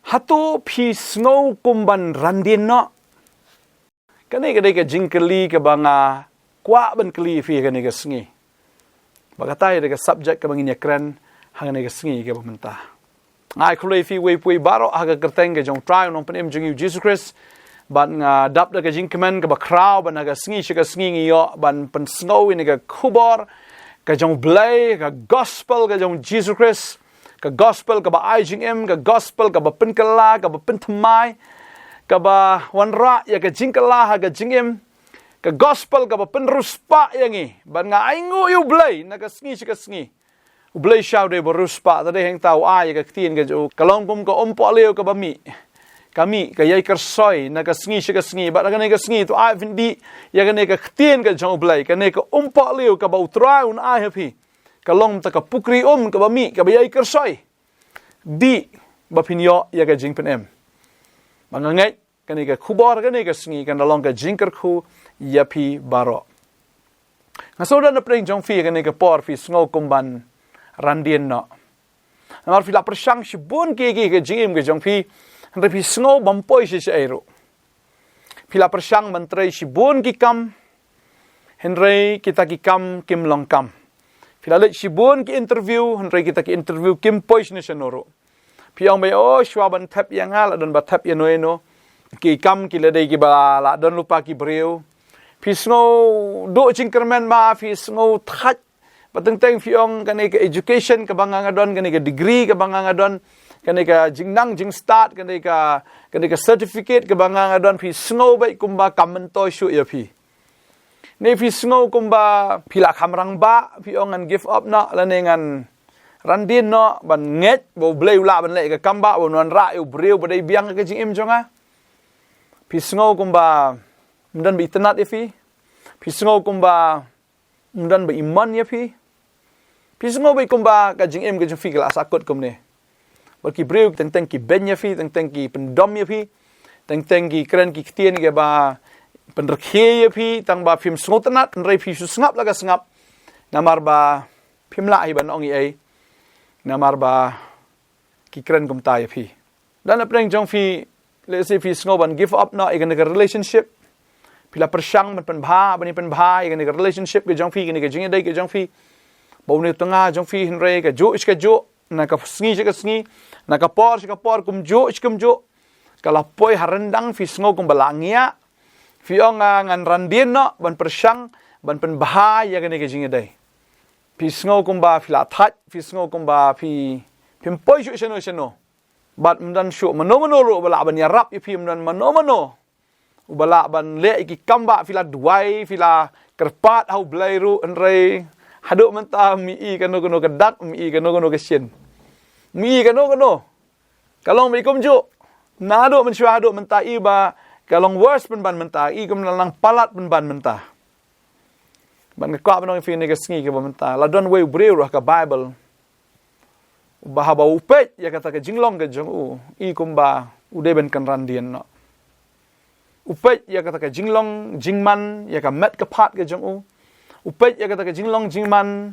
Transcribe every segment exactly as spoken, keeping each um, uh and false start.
Hato phi sngew kum ban randien noh? Kane ka dei ka jingkylli kaba nga kwah ban kylli phi kane ka sngi. Ba kata ïa ka subject kaba ngin ïa kren ha kane ka sngi kaba mynta. Nga ai khublei phi wei pwei baroh ha ka kyrteng ka jong u Trai u Nongpynim jong ngi u Jisu Khrist. Bad nga dap da ka jingkmen kaba khraw ban ha ka sngi sha ka sngi ngi ïoh ban pynsngew ïa kane ka khubor ka jong u Blei, ka gospel ka jong u Jisu Khrist. Ka gospel kaba ai jingim, ka gospel kaba pynkylla, kaba pynthymmai, kaba wanrah ïa ka jingkylla ha ka jingim. Ka gospel kaba pynriewspah ïa ngi. Bad nga ainguh ïa u Blei na ka sngi sha ka sngi. U Blei sha u dei ba riewspah, te dei hangta u ai ïa ka ktien ka jong u, ka long kum ka umpohliew kaba mih. Ka mih, ka ïai kyrsoi na ka sngi sha ka sngi. Bad ha kane ka sngi to ai phin dih ïa kane ka ktien ka jong u Blei, kane ka umpohliew kaba u Trai un ai ha phi. Ka long ta ka pukri um kaba mih, kaba ïai kyrsoi. Dih ba phin ïoh ïa ka jingpynim. Ba nga ngeit kane ka khubor kane ka sngi kan da long ka jingkyrkhu ïa phi baroh. Nga sngewdon na pdeng jong phi kane ka por phi sngew kum ban randien noh. Namar phi la pyrshang shibun ki ki ka jingim ka jong phi, hynrei phi sngew bym poi sha shaei ruh. Phi la pyrshang ban trei shibun ki kam, hynrei kita ki kam kim long kam. Phi la leit shibun ki interview, hynrei kita ki interview kim poi shano shano ruh. Phi ong ba, oh, shuwa ban thep ïa nga, la don ba thep ïano ïano. Ki kam ki la dei kiba la don lypa ki briew. Phi sngew duh jingkyrmen ba, phi sngew thait. Ba teng teng phi ong kane ka education kaba nga nga don, kane ka degree kaba nga nga don, kane ka jingnang jingstad, kane ka, kane ka certificate kaba nga nga don, phi sngew beit kumba kam myntoi shuh ïa phi. Ne phi sngew kumba phi la kham rangbah, phi ong ngan give up noh, lane ngan randien noh, ban ngeit ba u Blei u lah ban leh ka kam ba, ban wanrah ïa u briew ba dei biang ka jingim jong nga. Phi sngew kumba ym don ba itynnad ïa phi. Phi sngew kumba ym don ba imon ïa phi. Phi sngew beit kumba ka jingim ka jong phi ka la sahkut kumne. Bad ki briew teng teng ki beiñ ïa phi, teng teng ki pyndom ïa phi, teng teng ki kren ki ktien kiba pynrkhie ïa phi, tang ba phim sngewtynnad, hynrei phi shu sngap la ka sngap. Namar ba phim lah hi ban ong ei ei. Namar ba ki kren kumta ïa phi. Dan na pdeng jong phi, let's say phi sngew ban give up noh ïa kane ka relationship. Phi la pyrshang ban pynbha, ban ïa pynbha ïa kane ka relationship ka jong phi, kane ka jingïadei ka jong phi. Ba une u tnga jong phi hynrei ka juh sha ka juh, na ka sngi sha ka sngi, na ka por sha ka por, kumjuh sha kumjuh. Ka la poi ha ryndang, phi sngew kumba la ngiah. Phi ong nga ngan randien noh ban pyrshang ban pynbha ïa kane ka jingïadei. Phi sngew kumba phi la thait, phi sngew kumba phi, phim poi shuh shano shano. Bad ym don shuh mano mano ruh ba lah ban ïarap ïa phi, ym don mano mano uba lah ban leh ïa ki kam ba phi la duwai, phi la kyrpad ha u Blei ruh, hynrei haduh mynta ym i kano kano ka dak, ym i kano kano ka shin. Ym i kano kano. Ka long ba i kumjuh. Naduh mynshuwa haduh mynta i ba ka long worse pynban mynta, i kum la nang palat pynban mynta. Ban nga kwah ban ong ïa phi kane ka sngi kaba mynta, la don uwei u briew ruh ha ka Baibl uba haba u peit ïa kata ka jinglong ka jong u, i kumba u dei ban kynran dien noh. U peit ïa kata ka jinglong jingman, ïa ka met ka phad ka jong u. U peit ïa kata ka jinglong jingman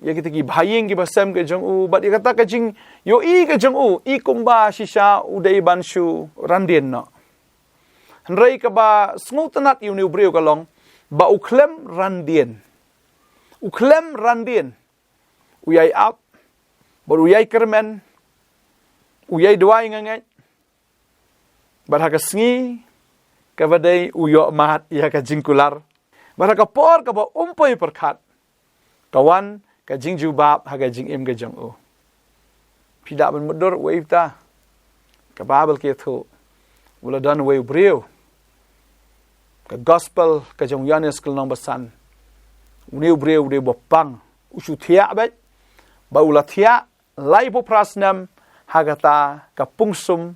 ïa kita ki bahaïing ki basem ka jong u, bad ïa kata ka jingïohi ka jong u, i kumba shisha u dei ban shu ran dien noh. Hynrei kaba sngewtynnat ïa une u briew ka long ba u khlem ran dien. U khlem ran dien. U ïai ap, bad u ïai kyrmen, u ïai duwai nga ngeit. Bad ha ka sngi kaba dei u ïoh mad ïa ka jingkular. Bad ha ka por kaba um poi pyrkhat, ka wan ka jingjubab ha ka jingim ka jong u. Phi lah ban mutdur uwei uta? Ka Baibl ka ïathuh, u la don uwei u briew. Ka Gospel ka jong u Ïoannis ka lynnong ba san. Une u briew u dei uba pang, u shu thiah beit, ba u la thiah laiphew phra snem ha kata ka pungsum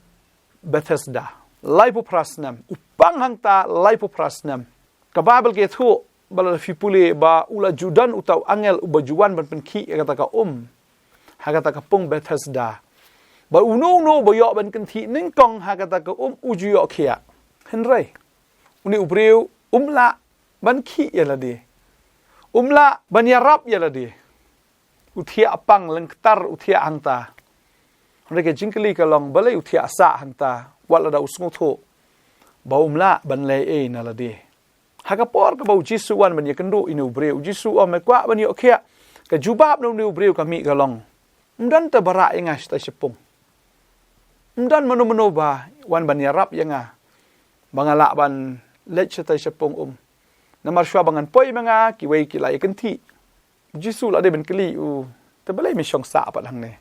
Bethesda. Laiphew phra snem. U pang hangta laiphew phra snem. Ka Baibl ka ïathuh ba lada phi pule ba u la ju don uta u angel uba ju wan ban pynkhih ha kata ka um, ha kata ka pung Bethesda. Ba uno uno uba ïoh ban kynthih nyngkong ha kata ka um u ju ïoh khiah. Hynrei une u briew um lah ban khih ïa lade. Um lah ban ïarap ïa lade. U thiah pang lyngktar, u thiah hangta. Hynrei ka jingkylli ka long balei u thiah sah hangta, wat lada u sngewthuh ba um lah ban leh ei na lade. Ha ka por kaba u Jisu u wan ban ïakynduh ïa une u briew, u Jisu u ong, me kwah ban ïoh khiah? Ka jubab na une u briew ka mih ka long, ym don te ba rah ïa nga shatai shapung. Ym don mano mano ba wan ban ïarap ïa nga ba nga lah ban leit shatai shapung, um. Namar shuwa ba ngan poi ma nga, kiwei ki la ïakynthih. U Jisu u la dei ban kylli u, te balei me shong sah pat hangne?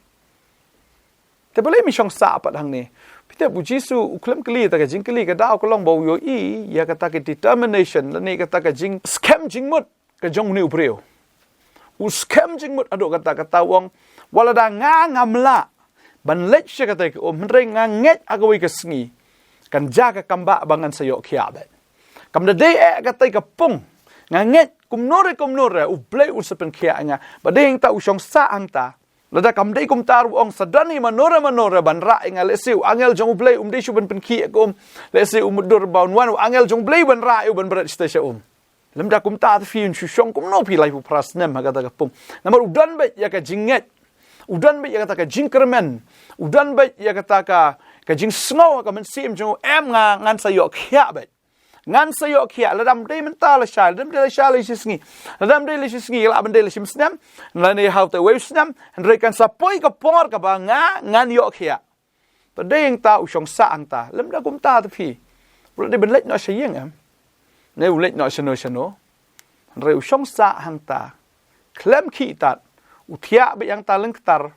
Te balei me shong sah pat hangne? Phi tip, u Jisu u khlem kylli, kata ka jingkylli ka daw ka long ba u ïohi ïa kata ka determination lane kata ka jingskhem jingmut ka jong une u briew. U skhem jingmut haduh katta katta, u ong, wat lada nga ngam lah ban leit sha katei ka um, hynrei nga ngeit ha kawei ka sngi kan jia ka kambah ba ngan sa ïoh khiah beit. Kam da dei eh katei ka pung, nga ngeit kumno re kumno re U Blei un sa pynkhiah ïa nga. Bad dei hangta u shong sah hangta. Lada kam dei kumta ruh, u ong, sa don hi mano re mano re ban rah ïa nga, lehse u angel jong U Blei um dei shuh ban pynkhih ïa ka um. Lehse u mutdur ba un wan u angel jong U Blei ban rah ïa u ban bret shatei sha um. Lymda kumta te phi, un shu shong kumno phi laiphew phra snem ha kata ka pung? Namar u don beit ïa ka jingngeit, u don beit ïa kata ka jingkyrmen, u don beit ïa kata ka, ka jingsngew ha ka mynsiem jong u, em, nga ngan sa ïoh khiah beit. Ngan sa ïoh khiah, lada ym dei mynta lashai, lada ym dei lashai la shi sngi, lada ym dei la shi sngi, lah ban dei la shi snem, lane ha kawei u snem, hynrei kan sa poi ka por kaba nga ngan ïoh khiah. Te dei hangta u shong sah hangta. Lymda kumta te phi, u la dei ban leit noh sha ïing, em, ne u leit noh shano shano. Hynrei u shong sah hangta, khlem khih tad, u thiah beit hangta lyngktar,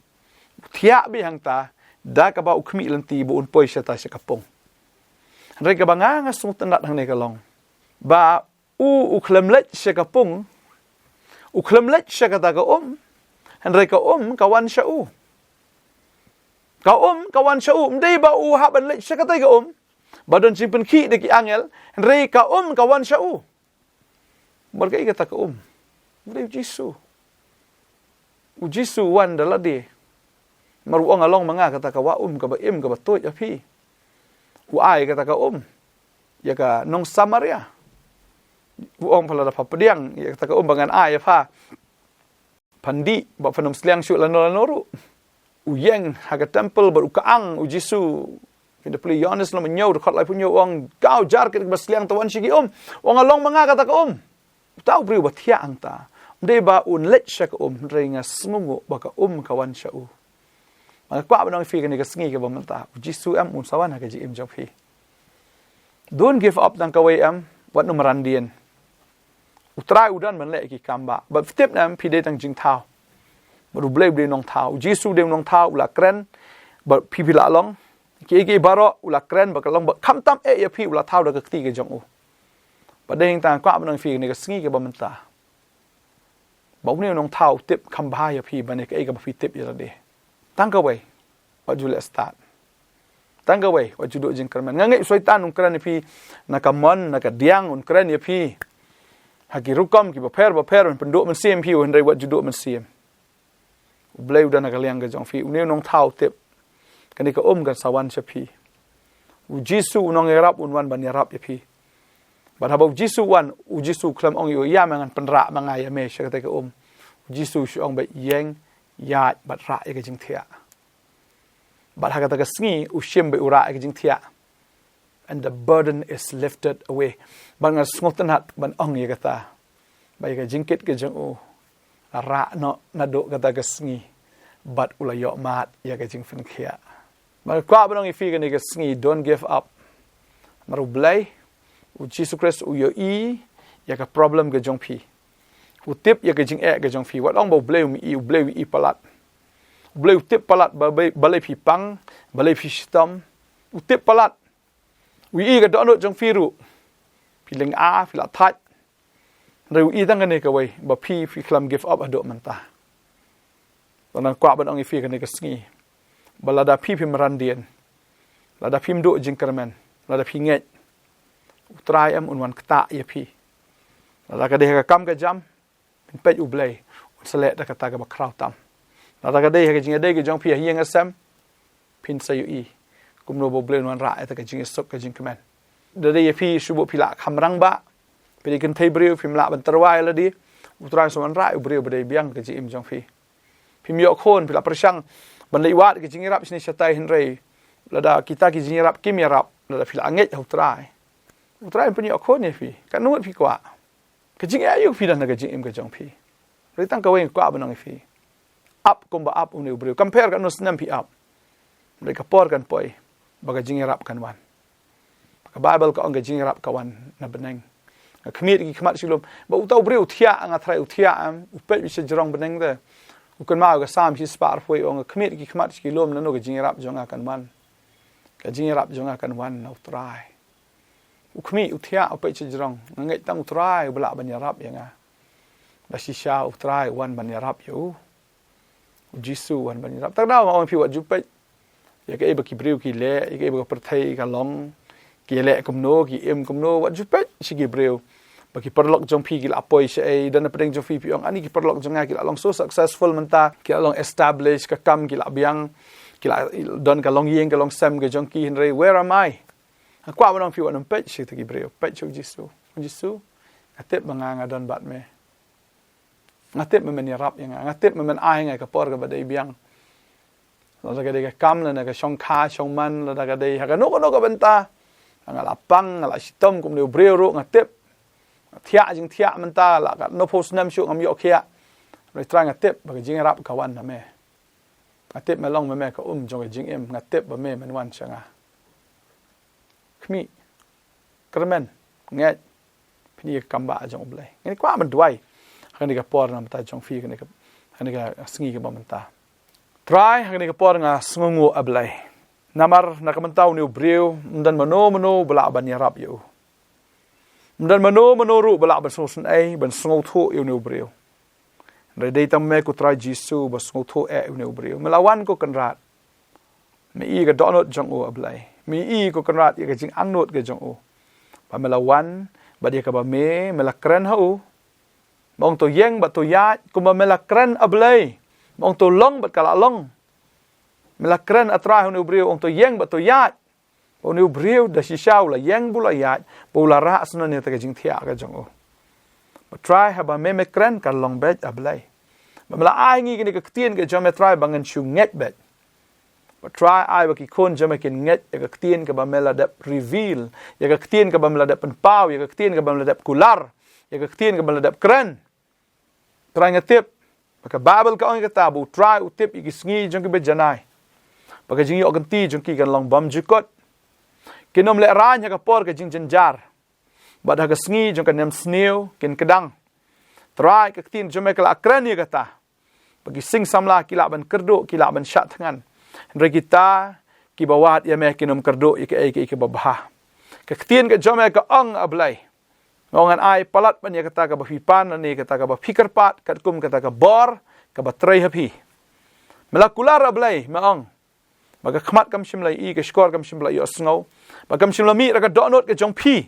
u thiah beit hangta da kaba u khmih lynti ba un poi shata sha ka pung. Hynrei kaba nga nga sngewtynnad hangne ka long ba u, u khlem leit sha ka pung, u khlem leit sha kata ka um, hynrei ka um ka wan sha u. Ka um ka wan sha u, ym dei ba u hap ban leit sha katei ka um ba don jingpynkhih da ki angel, hynrei ka um ka wan sha u. Namar kaei kata ka um? U dei U Jisu. U Jisu u wan da lade. Namar u ong, nga long ma nga kata ka wah um kaba im kaba tuid ïa phi. U ai kata ka um ïa ka nong Samaria. U ong, pha lada pha pdiang ïa kata ka um ba ngan ai ïa pha, phan dih bad phan ym sliang shuh lano lano ruh. U ïeng ha ka temple bad u kyang, U Jisu, phin da pule Ïoannis lynnong hynñiew dkhot laiphew hynñiew, u ong, ka jar kaba sliang, to wan sha ki um. U ong, nga long ma nga kata ka um. Uta u briew ba thiah hangta, ym dei ba un leit sha ka um, hynrei nga sngewnguh ba ka um ka wan sha u. Nga kwah ban ong ïa phi kane ka sngi kaba mynta, U Jisu em un sa wan ha ka jingim jong phi. Don't give up, tang kawei, em, wat nym randien. U Trai u don ban leh ki kam ba, bad phi tip ne em, phi dei tang jingthaw. Bad U Blei u dei u nongthaw, U Jisu u dei u nongthaw, u la kren bad phi, phi la long. Kiei kiei baroh u la kren bad ka long, bad khamtam eh ïa phi u la thaw da ka kti ka jong u. Bad dei hangta nga kwah ban ong ïa phi kane ka sngi kaba mynta ba une u nongthaw u tip kham bha ïa phi ban ïa kaei kaba phi tip ïa lade. Tang kawei, wat ju leh stad. Tang kawei, wat ju duh jingkyrmen. Nga ngeit u Soitan un kren ïa phi na ka mon, na ka diang, un kren ïa phi ha ki rukom kiba pher ba pher, un pynduh mynsiem ïa phi, hynrei wat ju duh mynsiem. U Blei u don ha ka liang ka jong phi. Une u nongthaw u tip kane ka um kan sa wan sha phi. U Jisu u nongïarap un wan ban ïarap ïa phi. Bad haba U Jisu u wan, U Jisu u khlem ong ïa u, ïa me, ngan pynrah ma nga ïa me sha katei ka um. U Jisu u shu ong beit, ïeng, ïaid bad rah ïa ka jingthiah. Bad ha kata ka sngi u shim beit u rah ïa ka jingthiah. And the burden is lifted away. Bad nga sngewtynnad ban ong ïa kata, ba ïa ka jingkit ka jong u la rah noh naduh kata ka sngi bad u la ïoh mad ïa ka jingpynkhiah. Bad nga kwah ban ong ïa phi kane ka sngi, don't give up. Namar U Blei, U Jisu Khrist u ïohi ïa ka problem ka jong phi. U tip ïa ka jingeh ka jong phi. Wat ong ba U Blei um ïohi, U Blei u ïohi palat. U Blei u tip palat ba, ba, balei phi pang, balei phi shitom. U tip palat. U ïohi ka dohnud jong phi ruh. Phi lynga, phi la thait. Hynrei u ïohi tang kane kawei, ba phi, phi khlem give up haduh mynta. Te nga kwah ban ong ïa phi kane ka sngi, ba lada phi phim randien, lada phim duh jingkyrmen, lada phi ngeit, U Trai em un wan ktah ïa phi. Lada ka dei ha ka kam ka jam, phin peit U Blei un sa leh da kata kaba khraw tam. Lada ka dei ha ka jingïadei ka jong phi ha ïing ha sem, phin sa ïohi kumno ba U Blei un wanrah ïa kata ka jingïasuk ka jingkmen. Da dei ïa phi shu bun phi la kham rangbah, phi dei kynthei briew, phim lah ban tyrwa ïa lade, U Trai un sa wanrah ïa u briew ba dei biang ka jingim jong phi. Phim ïoh khun, phi la pyrshang ban leit wad ka jingïarap shane shatai, hynrei lada kita ki jingïarap kim ïarap, lada phi la ngeit ha U Trai, U Trai un pynïoh khun ïa phi. Katno ngut phi kwah? Ka jingeh aïu phi don ha ka jingim ka jong phi? Hynrei tang kawei nga kwah ban ong ïa phi. Ap kumba ap une u briew. Kam pher katno snem phi ap, hynrei ka por kan poi ba ka jingïarap kan wan. Ka Baibl ka ong ka jingïarap ka wan na bneng. Nga khmih ki khmat shi lum. Ba uta u briew u thiah, nga tharai u thiah, em, u peit sha jrong bneng te. U kynmaw ka Salm shispah arphew wei, u ong, nga khmih ki khmat shi lum, nano ka jingïarap jong nga kan wan? Ka jingïarap jong nga kan wan na U Trai. U khmih, u thiah, u peit sha jrong. Nga ngeit tang U Trai uba lah ban ïarap ïa nga. Da shisha U Trai u wan ban ïarap ïa u. U Jisu u wan ban ïarap. Tang daw nga ong ïa phi, wat ju peit ïa kaei ba ki briew ki leh, ïa kaei ba ka pyrthei ka long, ki leh kumno, ki im kumno, wat ju peit sha ki briew. Ba ki paralok jong phi ki la poi shaei, don na pdeng jong phi phi ong, ani ki paralok jong nga ki la long so successful mynta, ki la long established, ka kam ki la biang, ki la don ka longïing ka longsem ka jong ki, hynrei where am I? Nga kwah ban ong ïa phi, wat nym peit sha kita ki briew, peit sha U Jisu. U Jisu, nga tip ba nga, nga don bad me. Nga tip ba men ïarap ïa nga. Nga tip ba men ai ïa nga ka por kaba dei biang. Lada ka dei ka kam, lada ka shongkha shongman, lada ka dei ha kano kano ka bynta. Nga la pang, nga la shitom kum une u briew ruh, nga tip. Nga thiah jingthiah mynta, la katno phew snem shuh ngam ïoh khiah. Hynrei Trai, nga tip ba ka jingïarap ka wan na me. Nga tip me long me, me ka um jong ka jingim, nga tip ba me men wan sha nga. Khmih, kyrmen, ngeit. Phin ïoh ka kam ba jong U Blei. Ngin kwah ban duwai ha kane ka por na ka bynta jong phi, ha kane ka, ha kane ka sngi kaba mynta. Trai, ha kane ka por nga sngewnguh, A Blei. Namar na ka bynta une u briew, ym don mano mano ba lah ban ïarap ïa u. Ym don mano mano ruh ba lah ban sngewsynei, ban sngewthuh ïa une u briew. Hynrei dei tang me ko Trai Jisu ba sngewthuh eh ïa une u briew. Me la wan ko Kynrad. Me i ka dohnud jong u, A Blei. Me i ko Kynrad ïa ka jingangnud ka jong u. Ba me la wan, bad ïa kaba me, me la kren ha u. Me ong to ïeng bad to ïaid, kumba me la kren, A Blei. Me ong to long bad ka la long. Me la kren, A Trai, ha une u briew, ong to ïeng bad to ïaid. Ba une u briew da shisha u la ïeng bad u la ïaid, bad u la rah syndon ïa kata ka jingthiah ka jong u. Ba Trai, haba me, me kren, ka long beit, A Blei. Ba me la ai ngi kane ka ktien ka jong me, Trai, ba ngin shu ngeit beit. Ba Trai, ai ba ki khun jong me kin ngeit ïa ka ktien kaba me la dep reveal, ïa ka ktien kaba me la dep pynpaw, ïa ka ktien kaba me la dep kular, ïa ka ktien kaba me la dep kren. Trai, nga tip ba ka Baibl ka ong ïa kata, ba U Trai u tip ïa ki sngi jong kiba janai, ba ka jingïoh kynti jong ki kan long bymjukut. Kin ym lehraiñ ha ka por ka jingjynjar, bad ha ka sngi jong ka nemsniew kin kdang. Trai, ka ktien jong me ka la kren ïa kata, ba ki sing samla ki lah ban kyrduh, ki lah ban shah thngan. Hynrei kita kiba wad ïa me kin ym kyrduh ïa kaei kaei kaba bha. Ka ktien ka jong me ka ong, A Blei, nga ong ngan ai palat ban ïa kata kaba phi pan, lane kata kaba phi kyrpad, katkum kata ka bor kaba trei ha phi. Me la kular, A Blei, me ong, ba ka khmat kam shym la ïohi, ka shkor kam shym la ïohsngew, ba kam shym la mih da ka dohnud ka jong phi,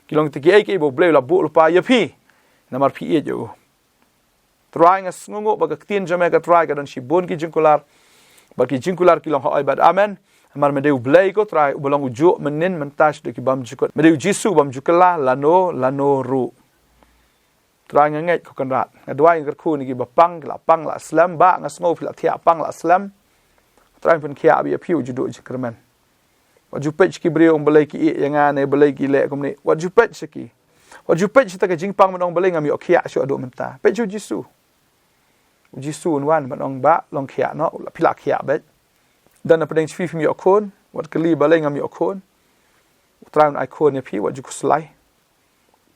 ki long kita kiei kiei ba U Blei u la buh lypa ïa phi, namar phi ïeit ïa u. Trai, nga sngewnguh ba ka ktien jong me, ko Trai, ka don shibun ki jingkular, bad ki jingkular ki long hooid bad amen. Namar me dei U Blei, ko Trai, uba long ujuh, mynnin, mynta, shaduh ki bymjukut. Me dei U Jisu bym ju kylla lano lano ruh. Trai, nga ngeit, ko Kynrad. Nga duwai, nga kyrkhu ïa kiba pang, ki la pang la slem, ba nga sngew phi la thiah pang la slem. Trai, pynkhiah beit ïa phi, wat ju duh jingkyrmen. Wat ju peit sha ki briew, ong balei ki ïeh ïa nga, ne balei ki leh kumne. Wat ju peit sha ki. Wat ju peit sha kata ka jingpang ban ong balei ngam ïoh khiah shuh haduh mynta. Peit sha U Jisu. U Jisu un wan ban ong, Bah, long khiah noh, phi la khiah beit. Don na pdeng jong phi phim ïoh khun, wat kylli balei ngam ïoh khun. U Trai un ai khun ïa phi, wat ju khuslai.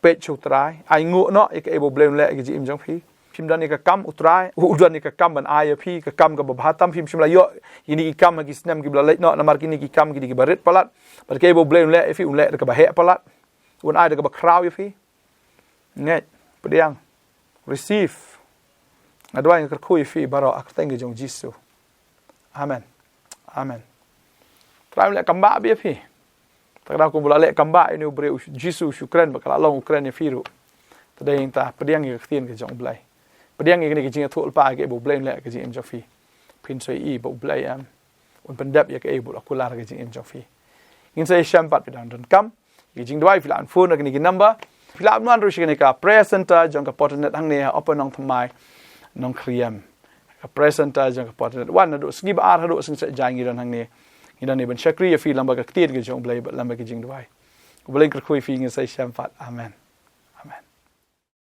Peit sha U Trai, ai nguh noh ïa kaei ba U Blei un leh ha ka jingim jong phi. Phim don ïa ka kam, U Trai u don ïa ka kam ban ai ïa phi, ka kam kaba bha tam. Phim shym la ïoh ïa kine ki kam ha ki snem kiba la leit noh, namar kine ki kam ki dei kiba rit palat. Bad kaei ba U Blei un leh ïa phi, un leh da kaba heh palat. Un ai da kaba khraw ïa phi. Ngeit, pdiang, receive. Nga duwai, nga kyrkhu ïa phi baroh ha ka kyrteng ka jong U Jisu. Amen. Amen. Trai un leh kam bah beit ïa phi. Te ka daw kumba u la leh kam bah ïa une u briew, U Jisu u shu kren, ba ka la long u kren ïa phi ruh. Te dei nangta, pdiang ïa ka ktien ka jong U Blei. Pdiang ïa kane ka jingïathuhlypa ïa kaei ba U Blei un leh ha ka jingim jong phi. Phin sa ïohi ba U Blei, em, un pyndep ïa kaei ba u la kular ha ka jingim jong phi. Ngin sa ïashem pat, phi dang donkam ïa ka jingduwai, phi lah ban phone ha kine ki number. Phi lah ban wan ruh sha kane ka prayer center jong ka Photo Net hangne ha Upper Nongthymmai, Nongkriem. ka presenter jong ka Pop Internet. Wan naduh sngi ba ar haduh sngi Saitjaiñ ngi don hangne. Ngi don ne ban shakri ïa phi lyngba ka ktien ka jong U Blei bad lyngba ka jingduwai. U Blei un kyrkhu ïa phi, ngin sa ïashem pat. Amen.